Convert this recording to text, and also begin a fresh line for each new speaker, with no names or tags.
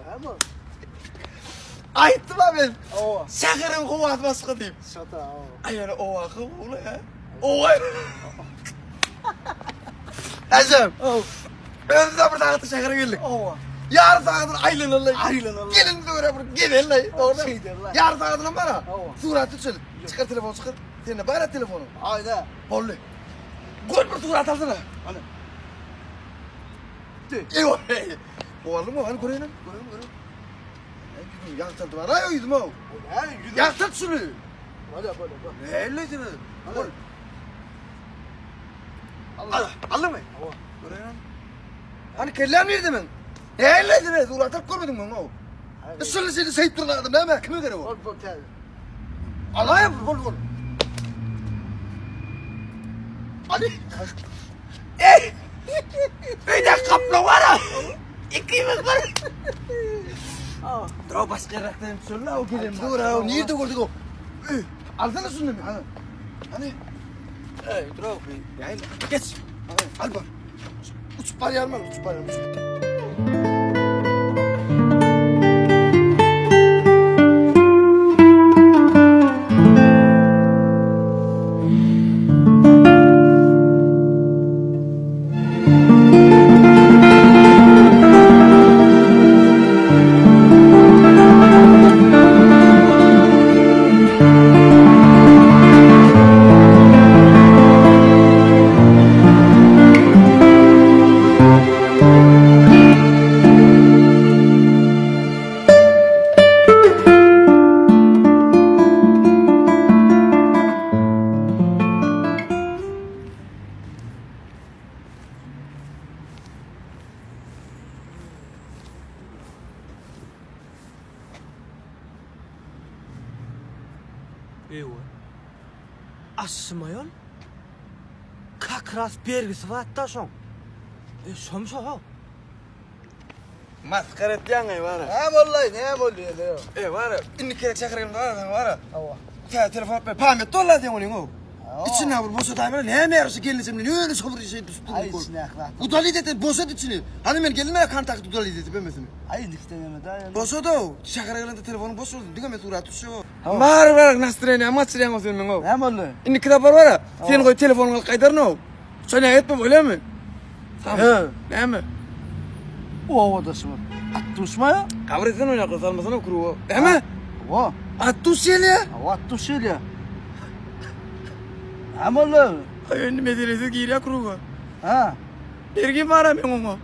Näme?
Aýtdym a men.
Owa.
Şäheriň howasy başga diýip.
Şata, owa.
Aý ýöne owa howly he. Owa. Ejem.
Ow.
Özümiz bir sagatda şähere geldik.
Owa.
Ýarym sagadyr aýlanaly.
Aýlanaly.
Gelin göre bir gezeli. Dogry.
Şeýderler.
Ýarym sagadynam bar.
Owa.
Surat düşelim. Çykar telefon çykar. Sende bar telefonyň.
Aýda.
Boldy. Gol bir surat alsana.
Hany.
Eyvah. Boldy mı? Hany göreýin. Göreýin, göreýin. Ay ýüzüm ýagtyldy bar. Ay ýüzüm o.
Hä, ýüzüm.
Ýagtylt şuny.
Bolýa, bolýa, bolýa.
Näleýsene? Bol.
Allah.
Aldyňmy?
Owa.
Göreýin. Hany kelläm nirde meň? Näleýsene? Surat alyp görmediň meň o. Şuny seni seýip duran adam näme? Kime gerek o?
Bol, bol, täze.
Alaýam, bol, bol. Hadi. Ey! Öýde gaplaw bar. Ikimiz bir. Dur başga ýerden şöyle o gelin. Dur ha, nirde gördük o? Ey, alsana şunu. Hani. Hani.
Ey, dur o.
Gel, geç. Al bak. Uçup barýar mı? Uçup barýar. Uçup.
Ewa. Aşymaýol. Kak ras bergisi bar-da şoň. E, şom şo.
Maskara etýäň ey bara.
Näme boldy, näme boldy ýene?
Ey bara, indi kerek şähere geldim bara, bara.
Hawa.
Täze telefon alyp ber. Pamyt dolla diýen onuň o. Içine bir boşadaýma, näme ýaraşy gelnejem ýöne şo bir şey düşüp
Ay
dur.
içine aklat.
Udalit et, boşat içini. Hani men gelme kontakt udalit edip hemmesini.
Ay indikten ýeme da. ýene.
Boşat o. Şähere gelende telefonyň boş bolsun. Diňe men surat düşüp. Bar bar nastreniýa maçyrýaň o sen meň o.
Näme boldy?
Indi kitap bar bara. Sen goý telefonyňy alyp gaýdaryn o. Şony etme bolýamy?
He.
Näme?
Owadaşymyz. At duşma ya.
Kabul etsen oýnakla salmasana kruwa. Näme?
Owa.
At duş gelýär.
Owa at duş gelýär. Näme boldy?
Ay indi meselesi girýär kruwa.
Ha.
Bergim bar meň oňa.